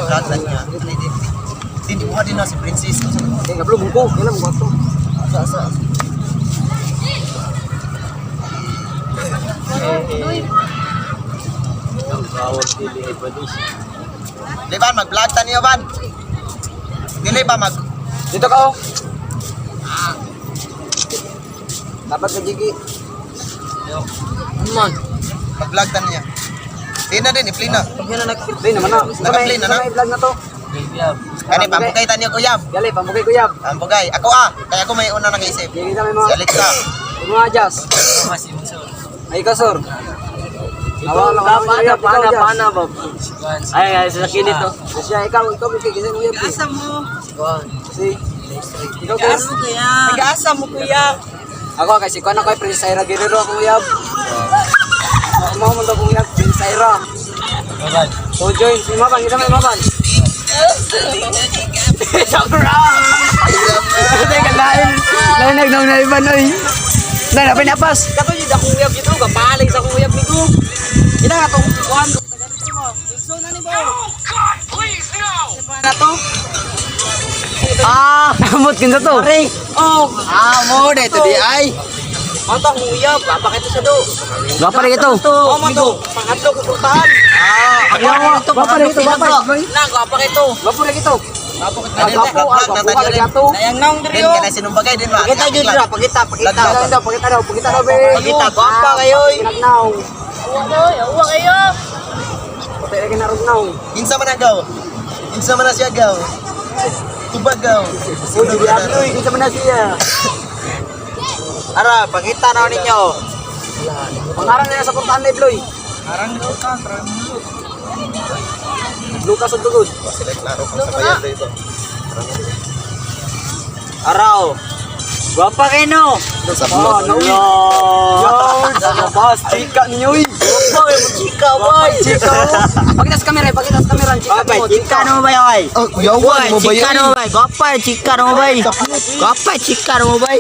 Vlog na niya. Dili din. Din buha din na si Princess. Kay kablo mungko, kailan mo to. Sa sa. Di ba mag-vlog ta niyo ban? Dili ba mag Dito ka oh. Dapat ka Jiggy. Ano man? Mag-vlog ta niya? Di na din, i-play na. Play naman na. Naka-play na na? Sa may vlog na to. Kani pambugay ta niyo kuyab. Gali, pambukay ko yab. Pambugay. Ako ah, kaya ako may una nakaisip. Jiggy sa may mga Si Alexa. mga adjust. Ay ka sir. Awa lang ako Pana, yab, ikaw, pana, Jas. pana, Bob. Ay, ay, sa kinit to. Siya, ikaw bukay kasi mo yab. Asa mo? Si. Ikaw kuya. Asa mo kuya? Nag-asa mo kuya. Ako kay si kuan ako kay Princess Ira Guerrero akong yab. Mao man daw akong yab, Princess Ira. So join si Maban, kita may Maban. Sakura. Teka lain. Lain nagnaw na iban oy. Na na pinapas. Kato yun akong uyab dito, kapalay sa akong uyab nigo. Ina nga tong kuan. So na ni ba? Oh God, please no. Na to? Ah, amot kinsa to? Oh, Ah, mo dito di ay. mo to akong uyab, papakita siya do. Gapa rin ito. Oh, mo to, pangatlo ko puntahan. Ah, Ako ito, gapa rin ito, gapa. Na, papakita. Gapa rin ito. Dali, Gwapo, vlog ah, na gwapo ka tayo rin. gato. Dayang naong Din diri oh. kanay sinumbagay din ba? Pakita gyud ra, pakita, pakita. Pakita daw, pakita daw, pakita daw, be. Pakita, gwapa kayo. oy. Pinagnaw. Uwa kayo. Patay lagi narugnaw. Insa man ang gaw? Insa man na siya gaw? Tubag gaw. Uy, diablo, kinsa man na siya. Ara, pakita na ninyo. Pangarang nila sa puntahan ni Bloy. Arang ka, Lucas ang tugod. Sila klaro kung sa bayan dito. Araw. Gwapa kayo no. Sa Ah, vlog. no. Yo, labas, chika ninyo eh. Gwapa kayo, chika boy. Chika. Pakita sa camera, pakita sa camera, chika Gwapa, mo, chika no ba yoy? Oh, yawan mo ba Chika yun? no ba? Gwapa, chika no ba? Gwapa, chika no ba?